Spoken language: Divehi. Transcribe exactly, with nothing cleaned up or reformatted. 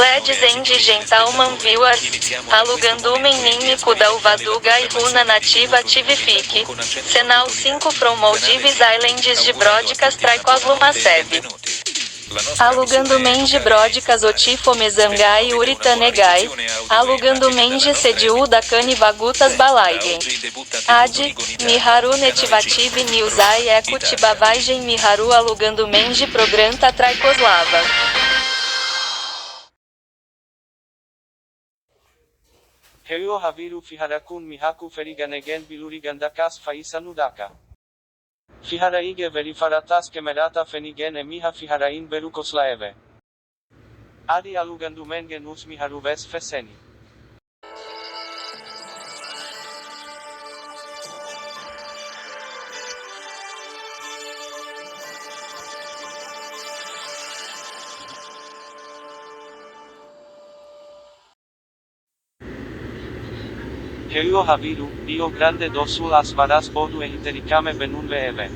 Ladies and gentlemen viewers, އަޅުގަނޑުމެން ނިންމި ކުޑަ ވަގުތުގައި ހުންނަ އަތި އަތި ވިފިކި ސެނާލް ސިންކު ފްރޮމް އޯ ޖީ ވީ ޒައިލެންޑްސް ޖި ބްރޯޑްކާސްޓް ތްރައިކޮށްލުމަށް އެބަ. އަޅުގަނޑުމެން ޖި ބްރޯޑްކާސްޓް އޮތީ ފޯމެޒަންގައި ހުރި ތަނެއްގައި. އަޅުގަނޑުމެން ޖި ސެޖޫ ދައްކަނީ ވަގުތަށް ބަލައިގެން. އަދި، މިހާރު އަތި އަތި ވި ނިއުޒް އާއި އެކު ތިބަ ވައިގެން މިހާރު އަޅުގަނޑުމެން ޖި ޕްރޮގްރާމްތައް ތްރައިކޮށްލަވަން. ހެލޯ ހަވީރު، ފިހާރައަކުން މިހާކު ފެނިގަނެގެން ބިލުރިގަނޑަކަސް ފައިސާ ނުދައްކާ. ފިހާރައިގެ ވެރިފަރާތްތައް ކެމެރާތައް ފެނިގެން އެމީހާ ފިހާރައިން ބޭރުކޮށްލައެވެ. އަދި އަޅުގަނޑުމެންގެ ނޫސް މިހާރު ވެސް ފެއްސެނީ. ހެލޯ ހަވީރު، ރިއޯ ގްރާންޑެ ދޯ ސޫލް އަސް ވަރަސް ބޮޑު އެހީތެރިކަމެއް ބޭނުންވެއެވެ.